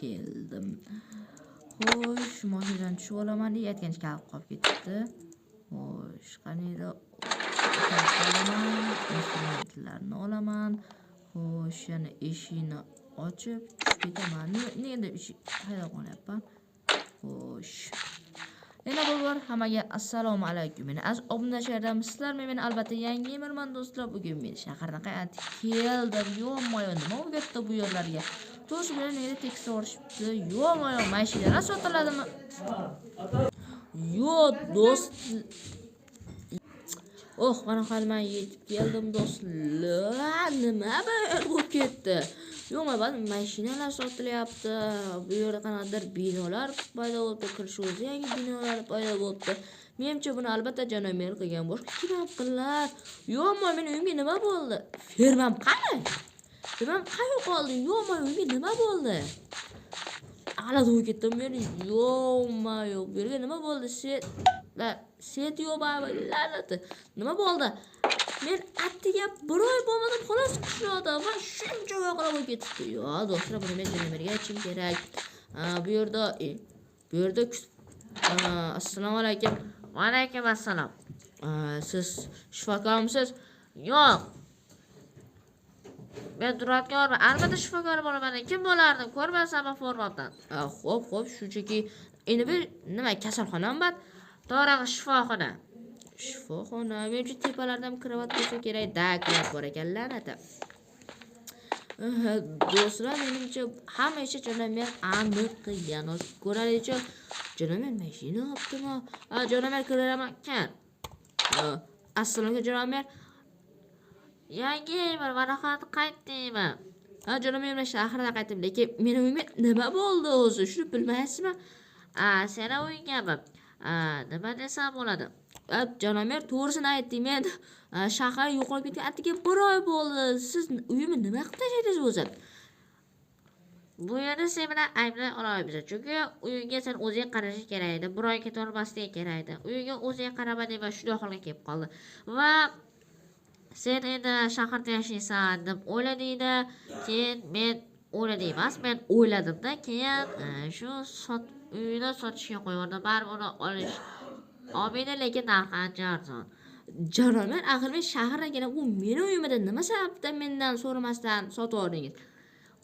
Keldim. Xo'sh, mashinadan tushib olaman deb aytgancha kalit qolib ketibdi. Xo'sh, qaniydi olaman, instrumentlarni olaman. Xo'sh, yana eshikni ochib tushib ketaman. Nega deb eshik haydab qolyapman. Xo'sh. Yana bir bor hammaga assalomu alaykum. Meni aziz obunachilarim, sizlar meni albatta yangi emirman do'stlar. Bugun men shahardan qaytib keldim. Yo'q-moyo, nima bo'lib ketdi bu yerlarga? To'g'risi bilan nega tekst yorishibdi? Yo'q-moyo, mashinalar sotiladimi? Yo'q, do'st. Oh, mana hali men yetib keldim do'stlar. Nima bo'lib ketdi? Yo'q, mana mashinalar sotilyapti. Bu yerda qanaqadir binolar paydo bo'libdi. Kirish o'zi yangi binolar paydo bo'libdi. Menimcha buni albatta Janomer qilgan. Boshqa kim ham qilar? Yo'q, meni uyimga nima bo'ldi? Fermam qani? Fermam qayerga qoldi? Yo'q, uyimga nima bo'ldi? G'alati bo'lib ketdim men. Yo'q, yo'q. Bu yerga nima bo'ldi? Set yo'q, la'nati. Nima bo'ldi? Men attiga bir oy bo'lmadim, xolos qishloqda va shuncha voqea bo'lib ketibdi. Yo, do'stlar, buni men Janomerga aytishim kerak. Bu yerda bu yerda assalomu alaykum. Va alaykum assalom. Siz shifokormisiz? Yo'q. Men duradgorman. Albatta shifokor bo'laman. Kim bo'lardim? Ko'rmasanmi formamdan? Xo'p, xo'p, shunchaki endi bir nima kasalxonami bor? To'g'ri, shifoxona. Shifoxona. Menimcha tepalardan ham krovat bo'lsa kerak. Da, krovat bor ekan, la'nati. Do'stlar, menimcha hamma ishi Janomer aniq qilgan. Hozir ko'raylikchi. Janomer mashina olibdimi? Ha, Janomer kiraveraman. Kim? Assalomu alaykum, Janomer. Yangi bir va qaytdingmi? Ha, Janomer, men shahardan qaytdim, lekin meni uyimga nima bo'ldi o'zi? Shuni bilmaysizmi? A, seni uyingami? A, nima desam bo'ladi? Janomer, to'g'risini aytding, men shaharga yo'qolib ketgan atigi bir oy bo'ldi. Siz uyimni nima qilib tashladingiz o'zi? Bu yerda sen bilan ayblay olmaymiz. Chunki uyingga sen o'zing qarashing kerak edi. Bir oy ketolmasliging kerak edi. Uyingga o'zing qaramading va shunday holga kelib qoldi. Va sen endi shaharda yashaysan deb o'yladingda, keyin men o'yladim emas, men o'yladimda, keyin shu sot uyini sotishga qo'yvordim. Baribir uni olish olmaydi, lekin narxi ancha arzon. Janomer, axir men shahardan kelib, u meni uyim edi. Nima sababdan mendan so'ramasdan sotib yubordingiz?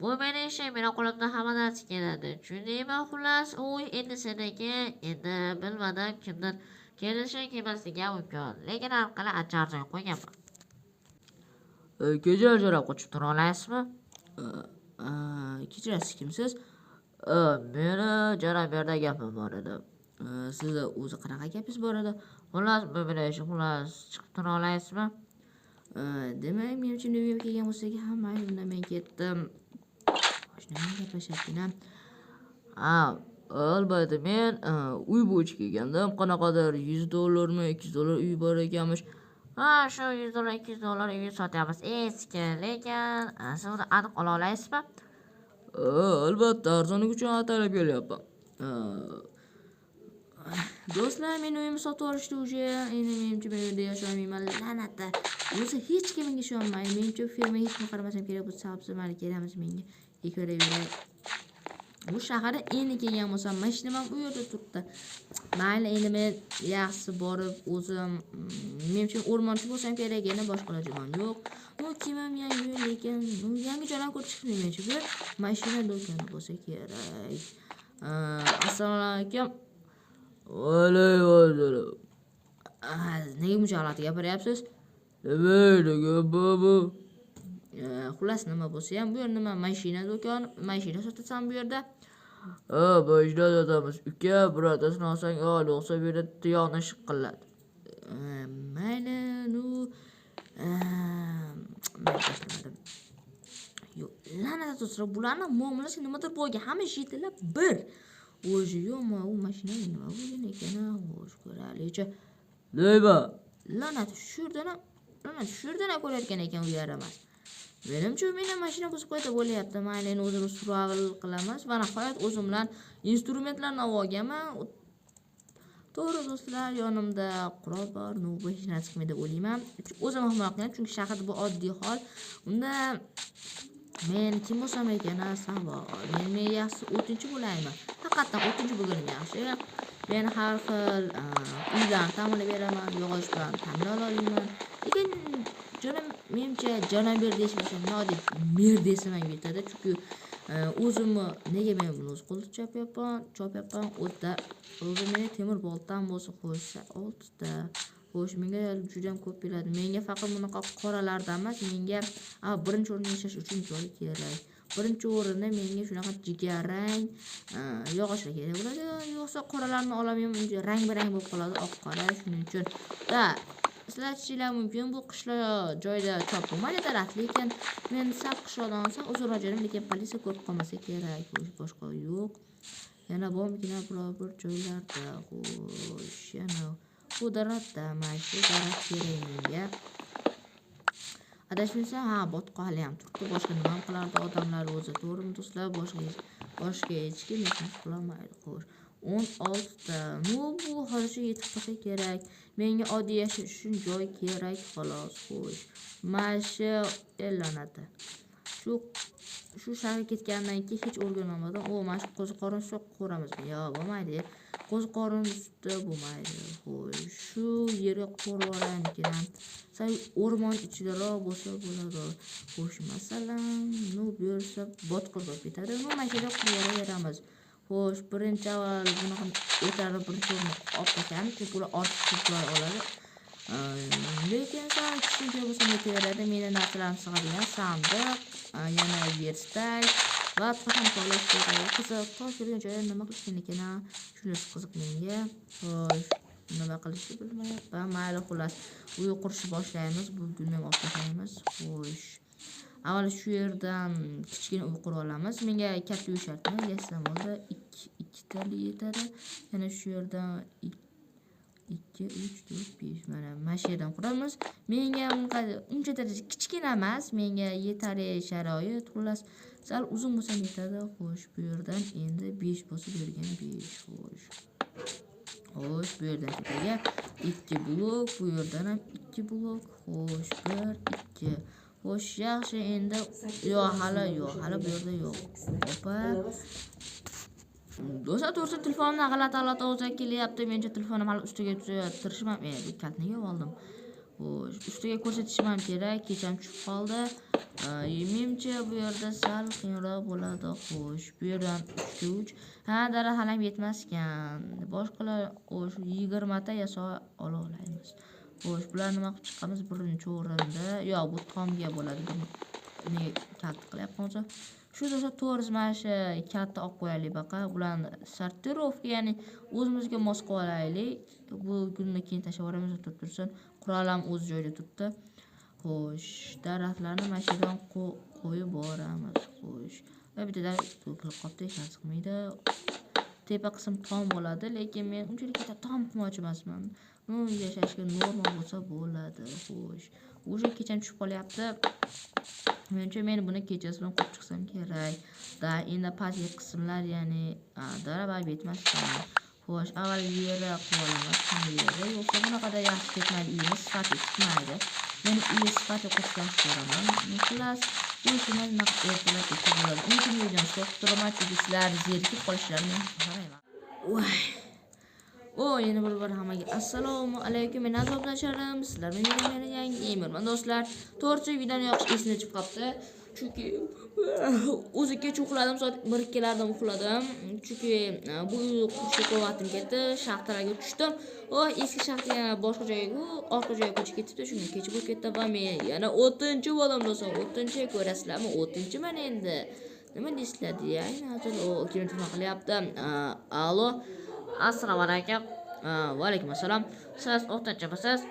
Bu meni ishim, meni qo'limdan hamma narsa keladi. Tushundingmi? Xullas, uy endi seniki. Endi bilmadim kimdir kelishi kelmasligi ham mumkin. Lekin narxini ancha arzon qo'yganman. Kecha Qochib tura olasizmi? Kechirasiz, kimsiz? Meni Janomerda gapim bor edi. Sizni o'zi qanaqa gapingiz bor edi? Xullas, bu meni ishim, xullas, chiqib tura olasizmi? Demak, menimcha uyimga kelgan bo'lsa ha, mayli, unda men ketdim. Shunday gaplashyapti. Ha, albatta men uy bo'yicha kelgandim. Qanaqadir 100 dollarmi, 200 dollar uy bor ekanmish. Ha, shu 100 dollar, 200 dollar uyni sotyapmiz. Eski, lekin siz uni aniq ola olasizmi? Albatta, arzonligi uchun atalab kelyapman. Do'stlar, meni uyimni sotib yuborishdi уже. Endi menimcha men yerda yasholmayman. La'nati. O'zi hech kim menga ishonmaydi. Menimcha fermaga hech kim qaramasam kerak. Bu sabzi mayli kerak emas menga. Kelaveray. Bu shaharga endi kelgan bo'lsam, mashinam ham u yerda turibdi. Mayli, endi men yaxshisi borib o'zim, menimcha o'rmonchi bo'lsam kerak, endi boshqa ilojim ham yo'q. Bu kiyimim yangi, lekin yangi joylarni ko'rib chiqdim menimcha. Bu mashina do'koni bo'lsa kerak. Assalomu alaykum. Alaykum assalom. Nega buncha g'alati gapiryapsiz? Nima gap bu? Xullas, nima bo'lsa ham bu yer nima mashina do'koni, mashina sotasan bu yerda. Ha, mashina sotamiz. Uka, birortasini olsang ol, yo'qsa bu yerda tuyoqni shiqillat. Mayli, ну, mayli, tashlamadim. Yo'q, la'nat do'stlar, bularni muomalasi nimadir bo'lgan. Hamma shitlar bir. O'zi yo'qmi, u mashina nima bo'lgan ekan? Xo'sh, ko'raylikchi. Nima? La'nat, shu yerdan ham, la'nat, shu yerdan ham ko'rayotgan ekan u yaramas. Menimcha, meni mashina buzib qo'ydi bo'lyapti. Mayli, endi o'zimiz survival qilamiz. Va nihoyat o'zim bilan instrumentlarni olib olganman. To'g'ri do'stlar, yonimda qurol bor. Ну, bu hech narsa qilmaydi deb o'ylayman. O'zim himoya qilaman, chunki shaharda bu oddiy hol. Unda Men kim bo'lsam ekan, savol. Men yaxshisi o'tinchi bo'laymi? Haqiqatdan o'tinchi bo'lganim yaxshi. Men har xil uylarni ta'mirlab beraman, yog'och bilan ta'mirlay olaman. Lekin jonim, menimcha Jonambir deyishmasa, noodatiy mer desam ham yetadi, chunki o'zimni nega men buni o'z qo'lda chopyapman, o'ta o'zi meni temir boltam bo'lsa, xo'sh, 6ta. Xo'sh, menga juda ham ko'p keladi. Menga faqat bunaqa qoralardan emas, menga birinchi o'rinda yashash uchun joy kerak. Birinchi o'rinda menga shunaqa jigarrang yog'ochlar kerak bo'ladi. Yo'qsa qoralarni olamayman, rang-barang bo'lib qoladi, oq qora, shuning uchun. Da, sizlar aytishinglar mumkin, bu qishloq joyda chop bo'lmaydi daraxt, lekin men sal qishloqdan olsam uzunroq joyim, lekin politsiya ko'rib qolmasa kerak. Xo'sh, boshqa yo'q. Yana bormikina biror bir joylarda. Xo'sh, yana bu daraxtda, mana shu daraxt kerak menga. Adashmasam, ha, botqoq hali ham turibdi. Boshqa nima ham qilardi odamlar o'zi, to'g'rimi do'stlar? Boshqa hech kim hech narsa qilolmaydi. Xo'sh, 16ta. Ну, bu hozircha yetib qolsa kerak. Menga oddiy yashash uchun joy kerak xolos. Xo'sh, mana shu ellanadi. Shu shaharga ketgandan keyin hech o'rganolmadim. O, mana shu qo'ziqorin sut qo'ramizmi? Yo'q, bo'lmaydi. Qo'ziqorin suti bo'lmaydi. Xo'sh, shu yerga qo'rib yuboraymikin? Sal o'rmon ichidaroq bo'lsa bo'ladi. Xo'sh, masalan, ну, bu yersa botqoq bo'lib ketadi. Ну, mana shu yerga qurib yuboraveramiz. Xo'sh, birinchi avval bunaqa o'tarib birinchi o'rinni olib tashlaymiz, chunki ular ortiq ko'p oladi. Lekin sal kichkina bo'lsa yetaveradi. Meni narsalarim sig'adigan sandiq, yana verstak va tosh kovlash kerak. Qiziq, tosh yurgan joyda nima qilishgan ekan, shunisi qiziq menga. Xo'sh, nima qilishni bilmayapman. Mayli, xullas, uy qurishni boshlaymiz. Bu gulni ham olib tashlaymiz. Xo'sh, avval shu yerdan kichkina uy qurib olamiz. Menga katta uy shart emas, yashasam bo'ldi. Ikkitali yetadi. Yana shu yerdan 2, 3, 4, 5, mana shu yerdan quramiz. Menga uncha darajada kichkina emas, menga yetarli sharoit, xullas, sal uzun bo'lsa ham yetadi. Xo'sh, bu yerdan endi 5 bo'lsa, bu yerga ham 5. Xo'sh. Xo'sh, bu yerdan tepaga 2 blok, bu yerdan ham 2 blok. Xo'sh, 1, 2. Xo'sh, yaxshi, endi yo'q, hali yo'q, hali bu yerda yo'q. Opa. Do'stlar, to'g'risi telefonimdan g'alati ovozlar kelyapti. Menimcha telefonim hali ustiga tirishmam. Bu kaltni yeb oldim. Xo'sh, ustiga ko'rsatishim ham kerak. Kecham tushib qoldi. Menimcha bu yerda sal qiyinroq bo'ladi. Xo'sh, bu yerdan 3 ga 3. Ha, daraxt hali ham yetmas ekan. Boshqalar, xo'sh, 20 ta yasa ola olamiz. Xo'sh, bularni nima qilib chiqamiz birinchi o'rinda? Yo'q, bu tomga bo'ladi. Nega kalta qilyapman? Shu do'stlar, to'g'risi mana shu kalta olib qo'yaylik baqa. Bularni sortirovka, ya'ni o'zimizga mos qilib olaylik. Bu gulni keyin tashlab yuboramiz, turib tursin. Qurol ham o'z joyida turibdi. Xo'sh, daraxtlarni mana shu yerdan qo'yib boramiz. Xo'sh, va bittadan to'kilib qolibdi, hech narsa qilmaydi. Tepa qism tom bo'ladi, lekin men unchalik katta tom qilmoqchi emasman. Ну, yashashga norma bo'lsa bo'ladi. Xo'sh, уже kecham tushib qolyapti. Menimcha men buni kechasi bilan qurib chiqsam kerak. Da, endi pastki qismlar, ya'ni dara baribir yetmas ekan. Xo'sh, avval yeri qilib olamiz, ham yeri. Yo'qsa bunaqada yaxshi ketmaydi, uyimiz sifati chiqmaydi. Men uy sifati qurishni yaxshi ko'raman. Xullas, bu ishimiz naq ertalab ketsa bo'ladi. Uning uchun videoni stop turaman, chunki sizlar zerikib qolishlarini men xohlamayman. Voy. O, yana bir bor hammaga assalomu alaykum. Men Azob Nasharim. Sizlar meni yangi emirman do'stlar. To'g'risi videoni yoqish esimdan chiqib qolibdi. Chunki o'zi kech uxladim, soat 1-2larda uxladim. Chunki bu uy qurishga ko'p vaqtim ketdi. Shaxtalarga tushdim. O, eski shaxta yana boshqa joyga, orqa joyga ko'chib ketibdi. Shunga kech bo'lib ketdi va men yana o'ttinchi bo'laman do'stlar. O'ttinchi ko'rasizlarmi? O'ttinchiman endi. Nima deysizlar deya? Hozir o kim telefon qilyapti? Alo. Assalomu alaykum. Va alaykum assalom. Siz o'ttinchimisiz?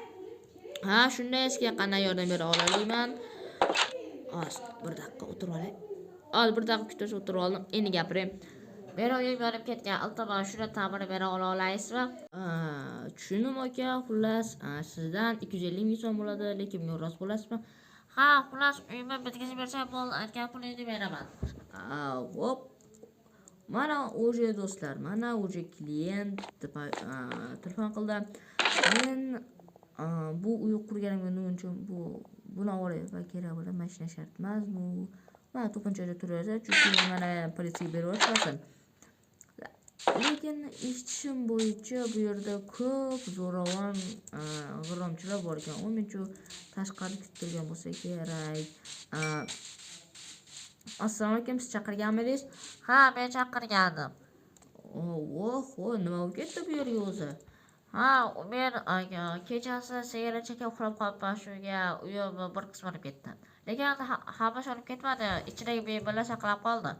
Ha, shunday, sizga qanday yordam bera olaman? Hozir bir daqiqa o'tirib olay. Hozir bir daqiqa kutib o'tirib oldim. Endi gapiring. Meni uyim yonib ketgan. Iltimos, shuni ta'mirlab bera olasizmi? Tushundim aka, xullas, sizdan 250 ming so'm bo'ladi, lekin bunga rozi bo'lasizmi? Ha, xullas, uyimni bitkazib bersam bo'ldi, aytgan pulingni beraman. Hop. Mana уже do'stlar, mana уже klient telefon qildi. Men bu uy qurganimga nima uchun buni olay va kerak bo'ladi, mashina shart emas, bu Va to'pincha joyda turaversa, chunki mana politsiyaga berib yuborishmasin. Lekin eshitishim bo'yicha bu yerda ko'p zo'ravon g'irromchilar bor ekan. U menimcha tashqarida kutib turgan bo'lsa kerak. Assalomu alaykum, siz chaqirganmidingiz? Ha, men chaqirgandim. Oho, nima bo'lib ketdi bu yerga o'zi? Ha, men kechasi sigaret chekib uxlab qolibman, shunga uyim bir qismi olib ketdi. Lekin hammasi olib ketmadi, ichidagi mebellar saqlanib qoldi.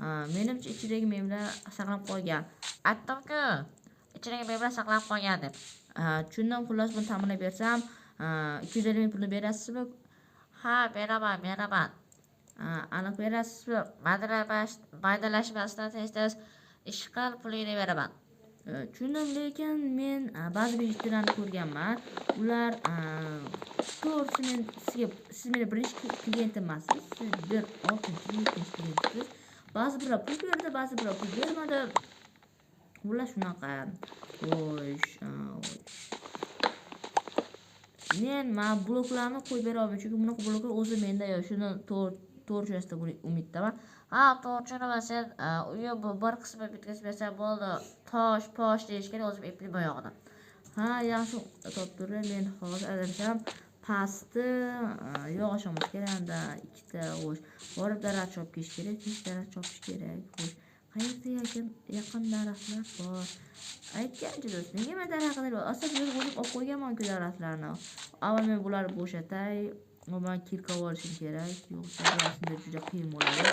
Ha, menimcha ichidagi mebellar saqlanib qolgan. Aytdim-ku, ichidagi mebellar saqlanib qolgan deb. Ha, tushundim, xullas buni ta'minlab bersam, 250 ming pulni berasizmi? Ha, beraman, beraman. Ha, aniq berasizmi? Maydalashmasdan tez-tez ish qil, pulingni beraman. Tushundim, lekin men ba'zi bir ishchilarni ko'rganman. Ular to'g'risi men sizga, siz meni birinchi klientim emassiz, siz bir oltinchi, yettinchi klientsiz. Ba'zi birlar pul berdi, ba'zi birlar pul bermadi. Ular shunaqa. Xo'sh, men mana bloklarni qo'yib bera olmayman, chunki bunaqa bloklar o'zi menda yo'q. Shuni to'g'ri tushunasiz deb umiddaman. Ha, to'g'ri tushunaman. Sen uyim bir qismi bitkazib bersang bo'ldi. Tosh, posh deyish kerak, o'zim eplayman oyog'ini. Ha, yaxshi topib, men hozir adashsam pasti yog'och olmoq kerak, unda ikkita. Xo'sh, borib daraxt chopib kelish kerak, tez daraxt chopish kerak. Xo'sh, qayerda yaqin daraxtlar bor? Aytgancha do'st, nega men daraxt qidirib, asl bu yerga o'zim olib qo'yganman-ku daraxtlarni. Avval men bularni bo'shatay, man кирка olishim kerak, yo'qsa bular juda qiyin bo'ladi.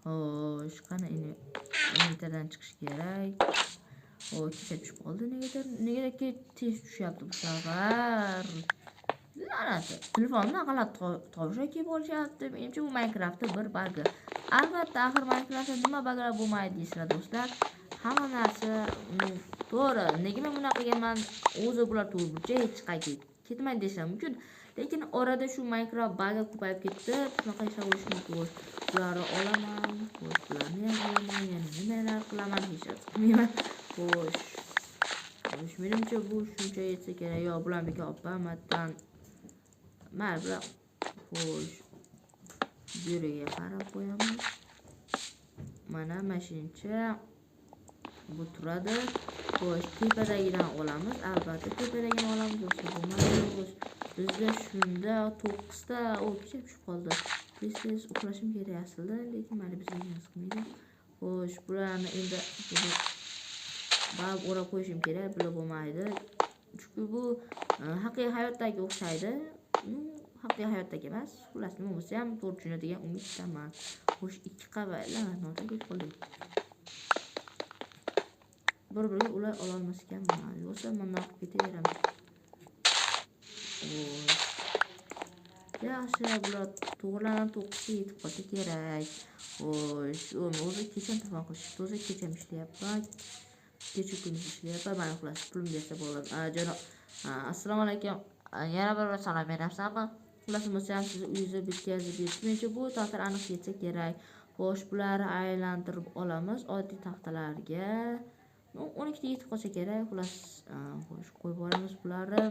Xo'sh, qani inventardan chiqish kerak. O, kecha tushib qoldi negadir, negadir tez tushyapti bu safar. La'nati, telefonimdan g'alati tovushlar kelib olishyapti. Menimcha bu Minecraftda bir bagi. Albatta, axir Minecraftda nima baglar bo'lmaydi deysizlar do'stlar. Hamma narsa to'g'ri. Nega men bunaqa qilganman? O'zi bular to'g'ri hech qayerga ketmaydi desam mumkin. Lekin orada shu Minecraft bagi ko'payib ketdi. Shunaqa ishlar bo'lishi mumkin. Bularni olaman, xo'sh, bularni ham olaman, yana nimalar qilaman, hech narsa qilmayman. Xo'sh. Xo'sh, menimcha bu shuncha yetsa kerak. Yo'q, bularni bekor olib qo'ymayman. Mayli, bular. Xo'sh. Bu yerga qarab qo'yamiz. Mana shuncha bu turadi. Xo'sh, tepadagidan olamiz. Albatta tepadagini olamiz, yo'qsa bo'lmaydi. Xo'sh, bizda shunda 9 ta, o, kecha tushib qoldi. Tez-tez uxlashim kerak aslida, lekin mayli, bizga hech narsa qilmaydi. Xo'sh, bularni endi baribir o'rab qo'yishim kerak, bular bo'lmaydi. Chunki bu haqiqiy hayotdagi o'xshaydi. Haqiqiy hayotdagi emas. Xullas, nima bo'lsa ham to'g'ri tushunadigan umiddaman. Xo'sh, 2 qavat, noto'g'ri ketib qoldik. Bir-biriga ular ololmas ekanman. Yo'qsa bundoq qilib ketaveraman. Xo'sh. Yaxshi, bular to'g'rilanib 9 ga yetib qolsa kerak. Xo'sh, o'zi kecha telefon qilishdi. O'zi kecha ishlayapman. Kecha kunduz ishlayapman. Mana xullas, pulim bersa bo'ladi. Janob, assalomu alaykum. Yana bir salom beryapsanmi? Xullas, bo'lsa ham sizni uyingizga bitkazib berishdi. Menimcha bu taxtalar aniq yetsa kerak. Xo'sh, bularni aylantirib olamiz oddiy taxtalarga. 12 ta yetib qolsa kerak. Xullas, xo'sh, qo'yib yuboramiz bularni.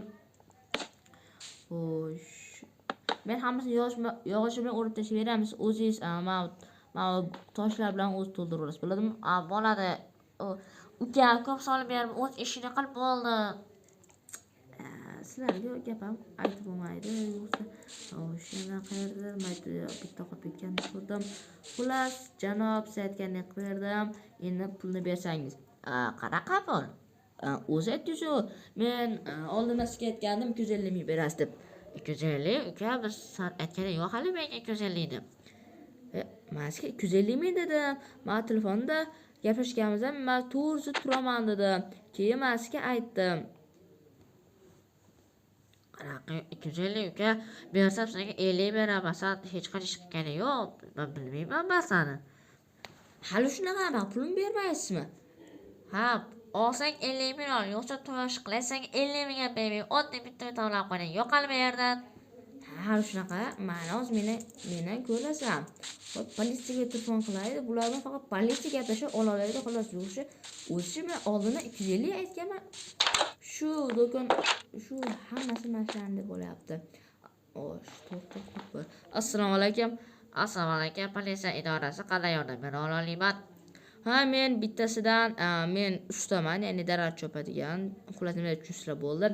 Xo'sh. Men hammasini yog'och bilan o'rib tashlab beramiz. O'zingiz, mana toshlar bilan o'zi to'ldiraverasiz. Bo'ladimi? Bo'ladi. Uka, ko'p solib berma, o'z ishini qil, bo'ldi. Sizlarga gap ham aytib bo'lmaydi. Yo'qsa, xo'sh, yana qayerdadir mayda bitta qolib ketganini ko'rdim. Xullas, janob, siz aytgandek qilib berdim. Endi pulni bersangiz. Qanaqa pul? O'zi aytdingiz-ku, men oldindan sizga aytgandim 250 ming berasiz deb. 250, uka, biz san aytganing yo'q hali menga 250 deb. Men sizga 250 ming dedim. Men telefonda gaplashganimizda men to'g'risi turaman dedim. Keyin men sizga aytdim. Qanaqa 250, uka? Bersam senga 50 beraman. San hech qancha ish qilganing yo'q. Men bilmayman man sani. Hali shunaqa men pulimni bermaysizmi? Ha, olsang 50 ming ol, yo'qsa tosh qilasang 50 ming ham bermayman. Oddiy bitta to'lab qo'ying. Yo'qol bu yerdan. Ha, hali shunaqa. Mayli, hozir mendan ko'rasan. Xo'p, politsiyaga telefon qilaydi. Bular bilan faqat politsiya gaplashib ola oladi, xolos. Yo'qsa, o'zi men oldindan 250 aytganman. Shu do'kon, shu hammasi mana shularni deb bo'lyapti. Xo'sh, to'rt, to'rt, to'rt. Assalomu alaykum. Assalomu alaykum, politsiya idorasi, qanday yordam bera olaman? Ha, men bittasidan men ustaman, ya'ni daraxt chopadigan. Xullas, nima tushunsizlar bo'ldi.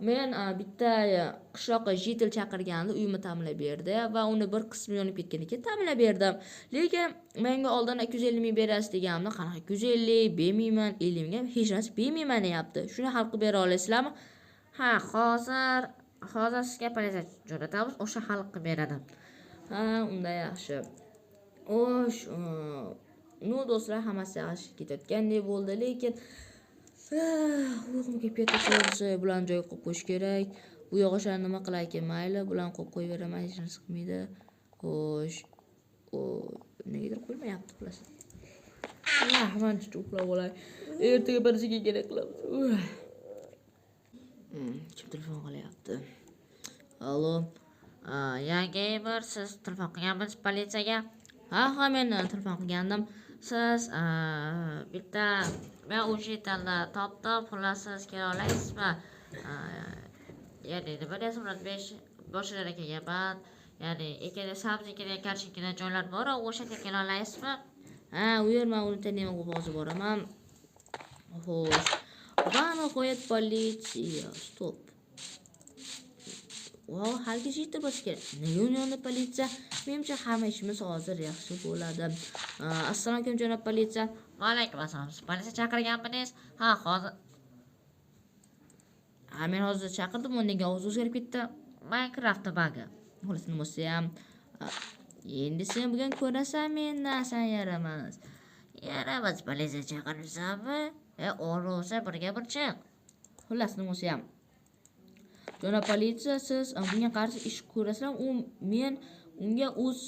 Men bitta qishloqqa житель chaqirganda uyimni ta'mirlab berdi va uni bir qismi yonib ketgan ekan, ta'mirlab berdim. Lekin menga oldin 250 ming berasiz deganimda, qanaqa 250 bermayman, 50 ming ham hech narsa bermayman deyapti. Shuni hal qilib bera olasizlarmi? Ha, hozir sizga politsiya jo'natamiz, o'sha hal qilib beradi. Ha, unda yaxshi. Xo'sh, ну do'stlar, hammasi yaxshi ketayotgandek bo'ldi, lekin uyqum kelib ketdi, to'g'risi. Bularni joyiga qo'yib qo'yish kerak. Bu yog'ochlarni nima qilar ekan? Mayli, bularni qo'yib qo'yaveraman, hech narsa qilmaydi. Xo'sh, negadir qo'ymayapti, xullas. Ah, man uxlab olay. Ertaga birisiga kerak qilamiz. Kim telefon qilyapti? Allo. Yangi bir siz telefon qilganmisiz politsiyaga? Ha, men telefon qilgandim. Siz bitta men учитель ni topdim, xullas siz kela olasizmi? Ya'ni nima deysiz, ular besh boshida kelganman. Ya'ni ikkala sabzi, ikkala karchinkina joylar bor, o'sha yerga kela olasizmi? Ha, u yer men uni taniyman, hozir boraman. Xo'sh. Va nihoyat politsiya. Stop. Vo, haligi житель bo'lishi kerak. Nega uni yonida politsiya? Menimcha hamma ishimiz hozir yaxshi bo'ladi. Assalomu alaykum, janob politsiya. Va alaykum assalom. Siz politsiya chaqirganmidingiz? Ha, hozir. Ha, men hozir chaqirdim, u nega ovozi o'zgarib ketdi? Minecraft bagi. Xullas, nima bo'lsa ham, endi sen bugun ko'rasan mendan, san yaramas. Yaramas, politsiya chaqiribsanmi? E, o'g'ri bo'lsa birga bir chiq. Xullas, nima bo'lsa ham. Janob politsiya, siz bunga qarshi ish ko'rasizlar. U men unga o'z,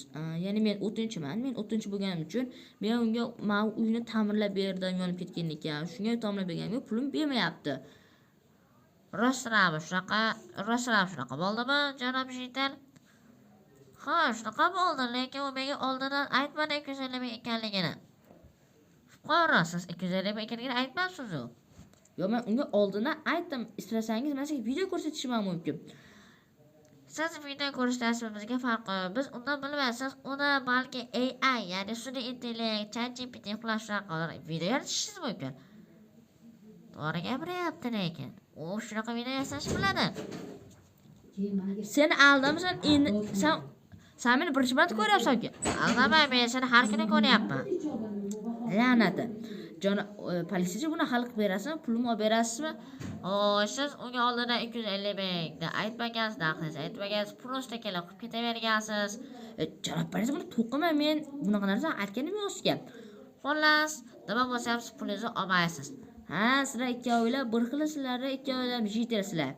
ya'ni men o'tinchiman. Men o'tinchi bo'lganim uchun men unga mana uyni ta'mirlab berdim, yonib ketgan ekan. Shunga ta'mirlab berganimga pulim bermayapti. Rostranmi shunaqa, rostranmi shunaqa bo'ldimi, janob житель? Ha, shunaqa bo'ldi, lekin u menga oldindan aytmadi 250 ming ekanligini. Fuqaro, siz 250 ming ekanligini aytmabsiz-u. Yo, men unga oldindan aytdim. Istasangiz, men sizga video ko'rsatishim ham mumkin. Siz video ko'rsatasiz, bizga farqi yo'q. Biz undan bilmaysiz, uni balki AI, ya'ni sun'iy intellekt, ChatGPT, xullas shunaqa video yaratishingiz mumkin. To'g'ri gapiryapti lekin. U shunaqa video yasash biladi. Sen aldamsan endi, sen meni birinchi marta ko'ryapsan-ku. Aldamayman, men seni har kuni ko'ryapman. La'nati. Jona politsiyachi, buni hal qilib berasizmi? Pulimni olib berasizmi? Xo'sh, siz unga oldindan 250 ming deb aytmagansiz, narxingizni aytmagansiz, просто kelib qilib ketavergansiz. Janob politsiya, buni to'qima, men bunaqa narsani aytganim yo'q sizga. Xullas, nima bo'lsa ham siz pulingizni olmaysiz. Ha, sizlar ikkovinglar bir xil, ikkovinglar житель sizlar.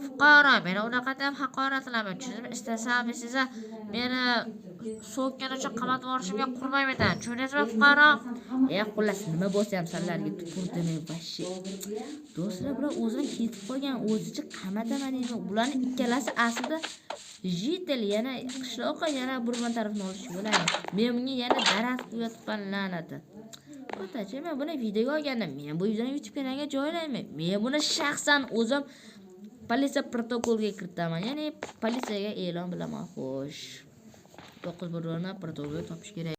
Fuqaro, meni unaqa deb haqoratlamang. Tushundingizmi? Istasam sizni meni so'kkan uchun qamatib yuborishimga qurmayman. Tushundingizmi, fuqaro? E, xullas, nima bo'lsa ham sizlarga tupurdim men вообще. Do'stlar, bular o'zini ketib qolgan, o'zicha qamataman deydi. Bularni ikkalasi aslida житель, yana qishloqqa yana bir tarafini olish bo'ladi. Men bunga yana daraxt qo'yapman, la'nati. O'tachi, men buni videoga olgandim. Men bu videoni YouTube kanaliga joylayman. Men buni shaxsan o'zim politsiya protokolga kiritaman. Ya'ni politsiyaga e'lon bilaman. Xo'sh. 9 bir protokolga topish kerak.